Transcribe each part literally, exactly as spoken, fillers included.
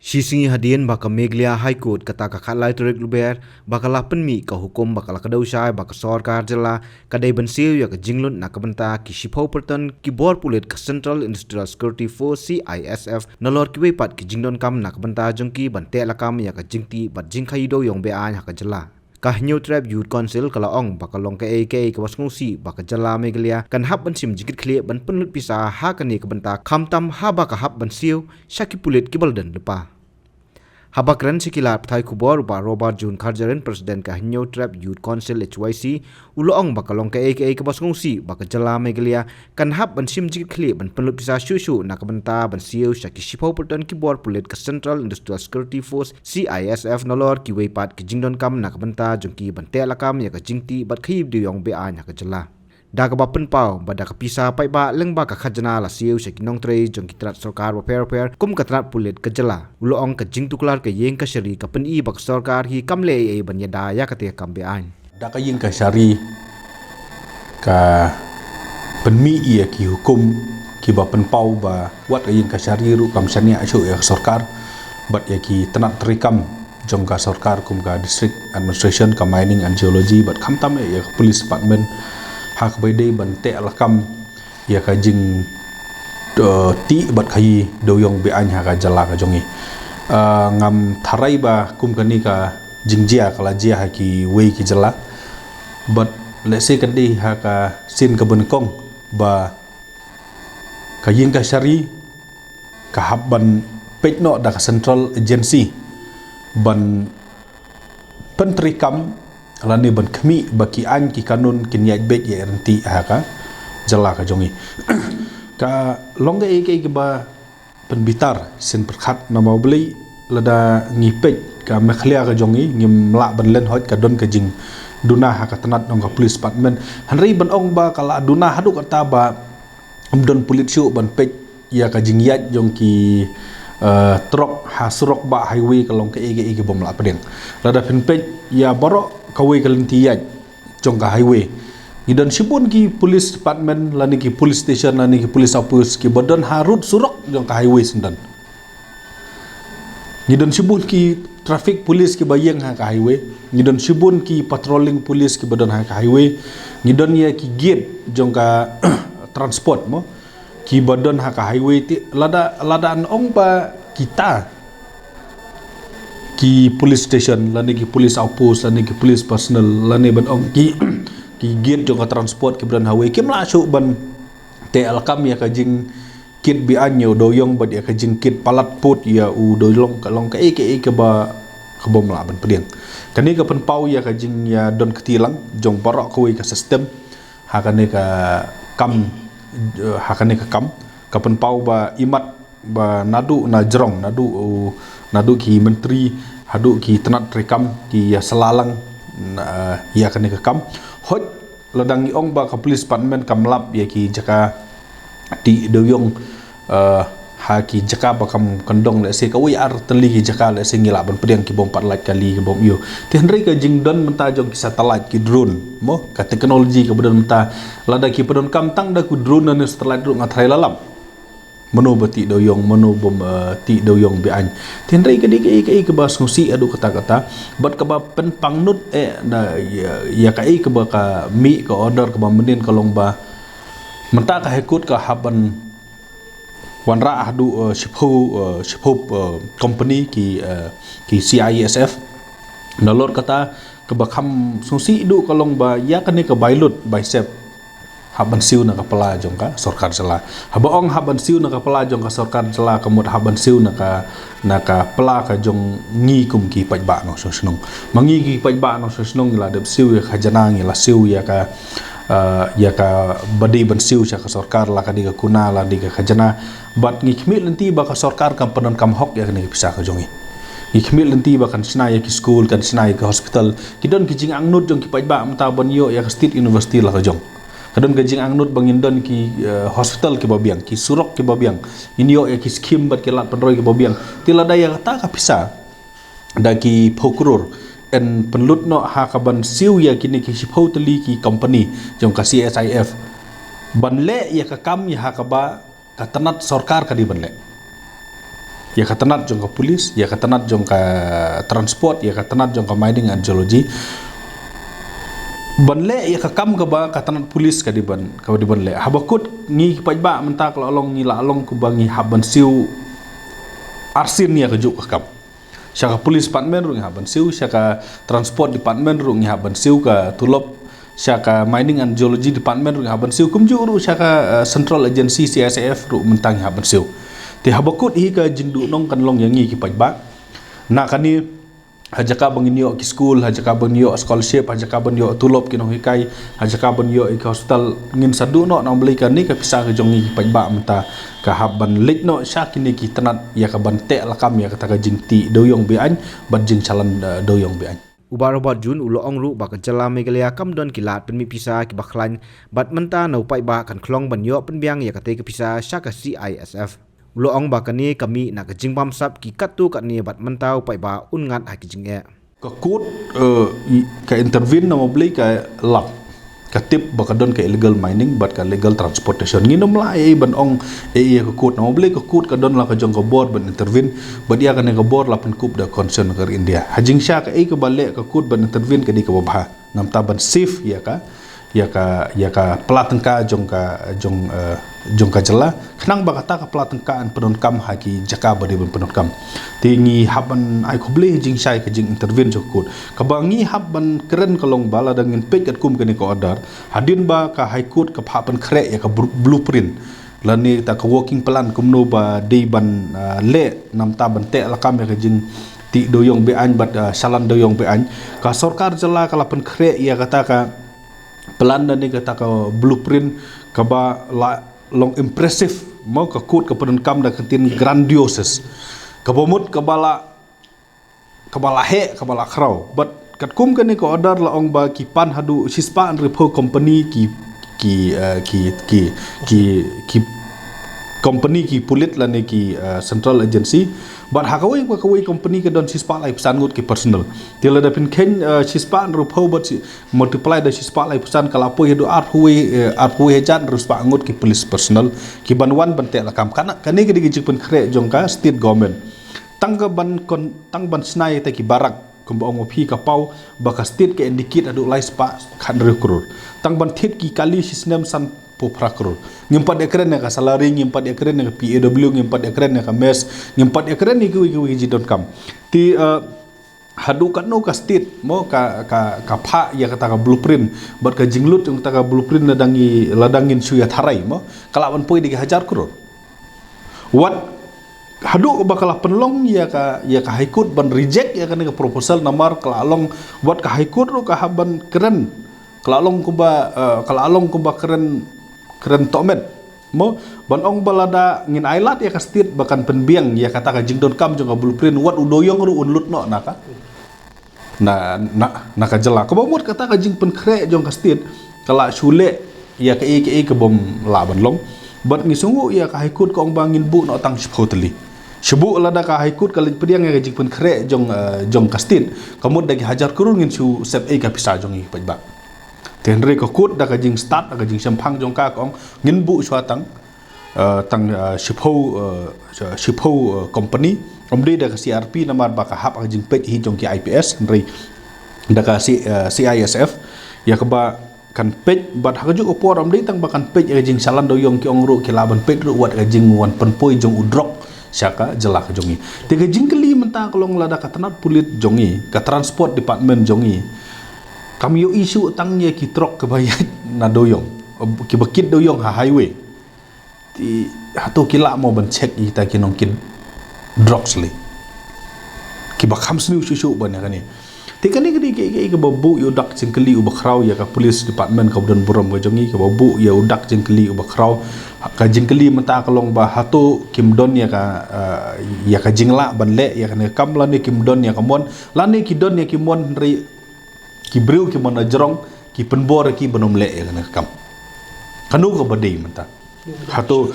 Shi sngi hadien ba ka Meghalaya High Court kata ka khatlai tarik Lber ba ka la pynmih ka hukum ba ka la kdew shai ba ka sorkar jylla ka dei ban siew ïa ka jinglut na ka bynta ki shiphew pyrton ki bor pulit ka Central Industrial Security Force, C I S F, nalor kiwei pat ki jingdonkam na ka bynta jong ki ban teh lakam ïa ka jingtih bad jingkhaii dewiong beaiñ ha ka jylla. Ka Hynñiewtrep Youth Council ka la ong ba ka long kaei kaei kaba sngewsih ba ka jylla Meghalaya kan hap ban shim jingkitkhlieh ban pynlut pisa ha kane ka bynta, khamtam haba ka hap ban siew sha ki pulit kiba la don lypa. Haba kren sha ki lad pathai khubor, u Bah Robert June Kharjahrin, President ka Hynñiewtrep Youth Council, H Y C, u la ong ba ka long kaei kaei kaba sngewsih ba ka jylla Meghalaya kan hap ban shim jingkitkhlieh ban pynlut pisa shuh shuh na ka bynta ban siew sha ki shiphew pyrton ki bor pulit ka Central Industrial Security Force, C I S F, nalor kiwei pat ki jingdonkam na ka bynta jong ki ban teh lakam ïa ka jingtih bad khaii dewiong beaiñ ha ka jylla. Da kaba pynpaw ba da ka pisa paidbah lyngba ka khajna la siew sha ki nongtrei jong ki tnat sorkar bapher bapher kum ka tnat pulit ka jylla, u la ong ka jingtuklar ka ïing kashari ka pyni ba ka sorkar hi kam leh ei ei ban ïada ïa kata ka kam beaiñ. Da ka ïing kashari ka pynmih ïa ki hukum kiba pynpaw ba wat ka ïing kashari ruh kam shaniah shuh ïa ka sorkar bad ïa ki tnat treikam jong ka sorkar kum ka District Administration, ka Mining and Geology bad khamtam ïa ka Police Department ha kaba ïadei ban teh lakam ïa ka jing, eh, tih bad khaii dewiong beaiñ ha ka jylla ka jong ngi. Eh, ngam tharai ba kum kane ka jingjia ka la jia ha kiwei ki jylla. Bad lehse ka dei ha ka sien kaba nyngkong ba ka ïing kashari ka hap ban peit noh da ka Central Agency ban pyntreikam lane ban khmih ba ki aiñ ki kanun kin ïaid beit ïaid ryntih ha ka jylla ka jong ngi. Ka long kaei kaei kaba pynbitar sien pyrkhat, namar balei lada ngi peit ka Meghalaya ka jong ngi, ngim lah ban len hooid ka don ka jingduna ha ka tnat jong ka Police Department. Hynrei ban ong ba ka la duna haduh katta ba ym don pulit shuh ban peit ïa ka jingïaid jong ki, eh, trok ha surok bad highway ka long kaei kaei kaba ym lah pdiang. Lada phin peit ïa baroh kawei ka lynti ïaid jong ka highway, ngi don shibun ki police department lane ki police station lane ki police outpost kiba don ha rud surok jong ka highway syndon. Ngi don shibun ki traffic police kiba ïeng ha ka highway. Ngi don shibun ki patrolling police kiba don ha ka highway. Ngi don ïa ki gate jong ka transport mo kiba don ha ka highway. Te lada, lada ngi ong ba kita ki police station lane ki police outpost lane ki police personnel lane ban ong ki, ki gate jong ka transport kiba don ha highway kim lah shuh ban teh lakam ïa ka jingkit beaiñ ïa u dewiong bad ïa ka jingkit palat pud ïa u dewiong, ka long kaei kaei kaba, kaba ym lah ban pdiang. Kane ka pynpaw ïa ka jingïadon kti lang jong baroh kawei ka system ha kane ka kam, eh, ha kane ka kam, ka pynpaw ba imat ba naduh na jrong, naduh, uh, naduh ki myntri haduh ki tnat treikam ki ïa sla lang na ïa kane ka kam. Hooid lada ngi ong ba ka police department kam lap ïa ki jaka tih dewiong, eh, ha ki jaka ba kam kyndong, lehse kawei ar tylli ki jaka, lehse ngi lah ban pdiang ki bym pat lait kali ki bym ïoh. Te hynrei ka jingdon mynta jong ki satellite, ki drone mo, ka technology kaba don mynta, lada ki pyndonkam tang da ki drone lane satellite ruh nga tharai la lap mano ba tih dewiong, mano bym, eh, tih dewiong beaiñ. Te hynrei ka dei kaei kaei kaba sngewsih haduh katta katta bad kaba pynpangnud eh da ïa, ïa kaei kaba ka mih ka order kaba mynnin ka long ba mynta ka High Court ka hap ban wanrah haduh, eh, shiphew, eh, shiphew, eh, company ki, eh, ki C I S F. Nalor kata kaba kham sngewsih haduh ka long ba ïa kane ka bai lut bai sep hap ban siew na ka pla jong ka sorkar jylla. Haba ong hap ban siew na ka pla jong ka sorkar jylla ka mut hap ban siew na ka, na ka pla ka jong ngi kum ki paidbah nongshong shnong. Ma ngi ki paidbah nongshong shnong ngi la dep siew ïa ka khajna, ngi la siew ïa ka, eh, ïa kaba dei ban siew sha ka sorkar, la ka dei ka kuna la dei ka khajna. Bad ngi khmih lynti ba ka sorkar kam pyndonkam hok ïa kane ka pisa ka jong ngi. Ngi khmih lynti ba kan shna ïa ki skul, kan shna ïa ki hospital. Ki don ki jingangnud jong ki paidbah mynta ban ïoh ïa ka state university la ka jong. Ka don ka jingangnud ba ngin don ki, eh, hospital kiba biang, ki surok kiba biang. Ngin ïoh ïa ki skim bad ki lad pynroi kiba biang. Te lada ïa kata ka pisa da ki phew klur yn pynlut noh ha kaban siew ïa kine ki shiphew tylli ki company jong ka C S I F ban leh ïa ka kam ïa ha kaba ka tnat sorkar ka dei ban leh. Ïa ka tnat jong ka police, ïa ka tnat jong ka transport, ïa ka tnat jong ka mining and geology. Ban leh ïa ka kam kaba ka tnat police ka dei ban, kaba dei ban leh. Haba kut ngi ki paidbah mynta ka la long, ngi la long kumba ngi hap ban siew arsien ïa kajuh ka kam. Sha ka police department ruh ngi hap ban siew, sha ka transport department ruh ngi hap ban siew ka tulop, sha ka mining and geology department ruh ngi hap ban siew, kumjuh ruh sha ka, eh, central agency C I S F ruh mynta ngi hap ban siew. Te haba kut hi ka jingduhnong kan long ïa ngi ki paidbah. Na kane, ha jaka ba ngin ïoh ki skul, ha jaka ba ngin ïoh scholarship, ha jaka ba ngin ïoh tulop ki nonghikai, ha jaka ba ngin ïoh ïa ki hospital, ngin sa duh noh namar balei kane ka pisa ka jong ngi ki paidbah mynta ka hap ban leit noh sha kine ki tnat ïa ka ban teh lakam ïa kata ka jingtih dewïong be-aiñ bad jingshalan, eh, dewïong be-aiñ. U Bah Robert June u la ong ruh ba ka jylla Meghalaya kam don ki lad pynmih pisa kiba khlaiñ bad mynta na u paidbah kan khlong ban ïoh pynbiang ïa katei ka pisa sha ka C I S F. U la ong ba kane ka mih na ka jingbamsap ki katto katne bad mynta u paidbah un ngat ha ki jingeh. Ka kut, eh, i- ka intervene namar balei ka lap, ka tip ba ka don ka illegal mining bad ka illegal transportation. Ngin ym lah ei ei ban ong ei ei ïa ka kut namar balei ka kut ka don la ka jong ka bor ban intervene bad ïa kane ka bor la pynkup da ka Constitution ka ri India. Ha jingshisha kaei kaba leh ka kut ban intervene ka dei kaba bha. Namar ban save ïa ka, ïa ka, ïa ka pla tyngka jong ka, jong, eh, jong ka jylla. Khnang ba kata ka pla tyngka kan pyndonkam ha ki jaka ba dei ban pyndonkam. Te ngi hap ban ai khublei ha jingshisha ïa ka jing intervene jong ka kut. Kaba ngi hap ban kren ka long ba lada ngin peit katkum kane ka order, hadien ba ka High Court ka phah pynkhreh ïa ka bru- blueprint lane kata ka working plan kumno ba dei ban, ah, leh namar ban teh lakam ïa ka jingtih dewïong be-aiñ bad, ah, shalan dewïong be-aiñ. Ka sorkar jylla ka la pynkhreh ïa kata ka plan lane kata ka blueprint kaba la long impressive, mo, ka kut ka pyndonkam da ka ktien grandiose. Kaba mut kaba la, kaba la heh, kaba la khraw. Bad katkum kane ka order la ong ba ki pan haduh shispah hynriewphew company ki, ki, eh, ki, ki, ki, ki company ki pulit lane ki, eh, central agency. Bad ha kawei pa kawei company ka don shispah laiphew san ngut ki personnel. Te lada phin kheiñ, eh, shispah hynriewphew bad shi- multiply da shispah laiphew san ka la poi haduh arphew wei, eh, arphew wei hajar hynriewspah ngut ki police personnel ki ban wan ban teh lakam. Kane, kane ka dei ka jingpynkhreh jong ka state government. Tang ka ban kon, tang ban shna ïa kita ki barak, kumba ong u P ka paw ba ka state ka indicate haduh laispah khathynriew klur. Tang ban thied ki kali shisnem sanphew phra klur. Ngim pat ïakren ïa ka salary, ngim pat ïakren ïa ka P A W, ngim pat ïakren ïa ka mess, ngim pat ïakren ïa kiwei kiwei ki jingdonkam. Te, eh, haduh katno ka state, mo, ka, ka, ka phah ïa kata ka blueprint bad ka jinglut jong kata ka blueprint lada ngi, lada ngin shu ïatharai, mo, ka lah ban poi da ki hajar klur. Wat haduh ba ka la pynlong ïa ka, ïa ka High Court ban reject ïa kane ka proposal namar ka la long, wat ka High Court ruh ka hap ban kren. Ka la long kumba, eh, ka la long kumba kren, kren tohmet, mo, ban ong ba lada ngin ailad ïa ka state ba kan pynbiang ïa kata ka jingdonkam jong ka blueprint, wat u dewïong ruh un lut noh na ka, na, na, na ka jylla. Kaba mut kata ka jingpynkhreh jong ka state ka la shu leh ïa kaei kaei ka bym lah ban long. Bad ngi sngew ïa ka High Court ka ong ba ngin buh noh tang shiphew tylli. Shu buh lada ka High Court ka leit pdiang ïa ka jingpynkhreh jong, eh, jong ka state, ka mut da ki hajar klur ngin shu sep ei ka pisa jong ngi paidbah. Te hynrei ka kut da ka jingstad, da ka jingshemphang jong ka, ka ong ngin buh shuwa tang, eh, tang, eh, shiphew, eh, shiphew, eh, company. Ym dei da ka C R P namar ba ka hap ka jingpeit hi jong ki I P S, hynrei da ka C-, eh, C I S F ïa kaba kan peit. Bad ha kajuh ka por ym dei tang ba kan peit ïa ka jingshalan dewïong, ki ong ruh ki lah ban peit ruh wat ka jingwan pynpoi jong u drok sha ka jylla ka jong ngi. Te ka jingkylli mynta ka long lada ka tnat pulit jong ngi, ka transport department jong ngi, kam ïohi shuh tang ïa ki trok kiba ïaid na dewïong, kiba kit dewïong ha highway. Te hato ki lah mo ban check ïa kita ki nongkit drugs lei, kiba kham sniew shuh shuh ban ïa kane. Te kane ka dei kaei kaei kaba buh ïa u dak jingkylli uba khraw ïa ka police department kaba don burom ka jong ngi, kaba buh ïa u dak jingkylli uba khraw. Ka jingkylli mynta ka long ba hato kim don ïa ka, eh, ïa ka jinglah ban leh ïa kane ka kam, lane kim don ïa ka mon, lane ki don ïa ki mon hynrei ki briew ki mon na jrong ki pynbor ïa ki ban ym leh ïa kane ka kam. Kano kaba dei mynta? Hato,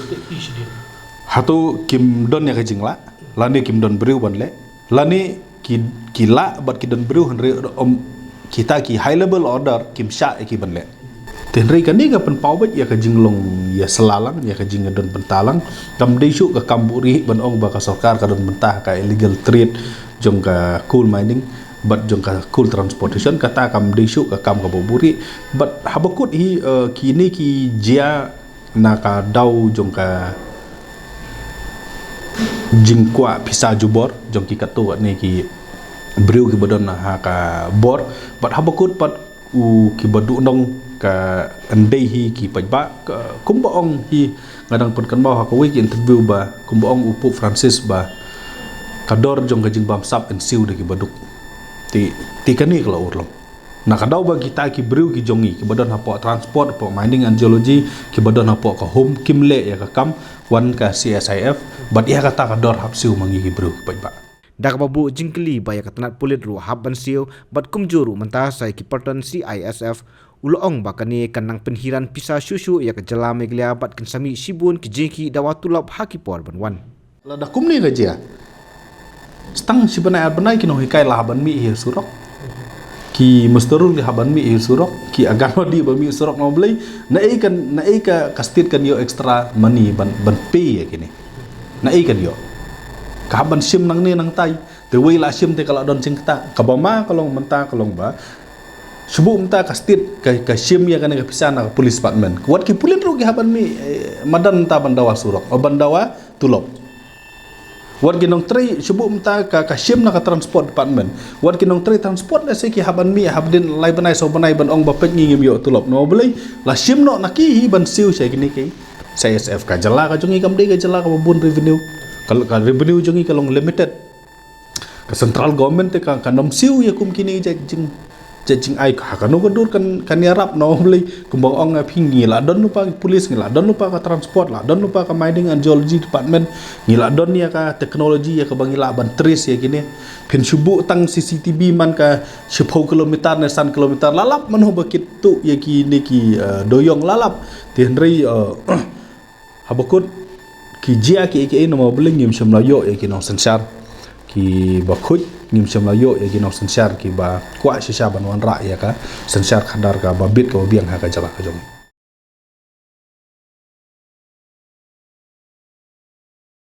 hato kim don ïa ka jinglah, lane kim don briew ban leh, lane ki, ki lah bad ki don briew hynrei ym, kita ki high level order kim shah ïa ki ban leh. Te hynrei kane ka pynpaw beit ïa ka jinglong ïa sla lang, ïa ka jingdon bynta lang. Kam dei shuh ka kam buhrieh ban ong ba ka sorkar ka don bynta ha ka illegal trade jong ka coal mining bad jong ka coal transportation, kata kam dei shuh ka kam kaba buhrieh. Bad haba kut hi, eh, kine ki jia na ka daw jong ka jingkwah pisa jubor jong ki katto katne ki briew kiba don ha ka bor. Bad haba kut pat u kiba duhnong ka ndei hi ki paidbah, ka, kumba ong hi, nga dang pynkynmaw ha kawei ki interview ba kumba ong u Pope Francis ba ka dor jong ka jingbamsap yn siew da kiba duk. Te, te kane ka la urlong. Na ka daw ba kita ki briew ki jong ngi kiba don hapoh transport, hapoh mining and geology, kiba don hapoh ka home, kim leh ïa ka kam, wan ka C S I F, bad ïa kata ka dor hap siew ma ngi ki briew ki paidbah. Da kaba buh jingkylli ba ïa ka tnat pulit ruh hap ban siew, bad kumjuh ruh mynta sa ïa ki pyrton C I S F, u la ong ba kane kan nang pynhiar pisa shuh shuh ïa ka jylla Meghalaya bad kan sa mih shibun ki jingkhih dawa tulop ha ki por ban wan. Lada kumne ka jia, tang shi bnai ar bnai ki nonghikai la hap ban mih hi surok. Ki musterun ki hap ban mih hi surok, ki Anganwadi ba mih surok, namar balei, naei kan, naei ka, ka state kan ïoh extra money ban, ban pay ïa kine. Naei kan ïoh. Ka hap ban shim nangne nangtai. Te wei la shim te ka la don jingktah. Kaba ma ka long mynta ka long ba shu buh mynta ka state ka, ka shim ïa kane ka pisa na ka police department. Wat ki pulit ruh ki hap ban mih, eh, madan mynta ban dawa surok, oh, ban dawa tulop. Wat ki nongtrei, shu buh mynta ka, ka shim na ka transport department. Wat ki nongtrei transport, lehse ki hap ban mih, hap dien lai bnai saw bnai ban ong ba peit ngi ngim ïoh tulop. Namar balei, la shim noh na ki hi ban siew sha kine ki C I S F. Ka jylla ka jong ngi kam dei ka jylla kaba bun revenue. Ka, ka revenue jong ngi ka long limited. Ka central government te ka, kan ym siew ïa kum kine jait jing, jait jingai. Ha kano ka dur kan, kan ïarap, namar balei, kumba ong nga, phi, ngi la don lypa ki police, ngi la don lypa ka transport, la don lypa ka mining and geology department, ngi la don ïa ka technology ïa kaba ngi lah ban trace ïa kine. Phin shu buh tang C C T V man ka shiphew kilometer ne san kilometer, la lap mano ba kit tuh ïa kine ki, eh, dohïong, la lap. Te hynrei, eh, haba kut ki jia kiei kiei, namar balei, ngim shym la ïoh ïa ki nongsynshar kiba khuid, ngim shym la ïoh ïa ki nongsynshar kiba kwah shisha ban wanrah ïa ka synshar khadar kaba bit kaba biang ha ka jylla ka jong ngi.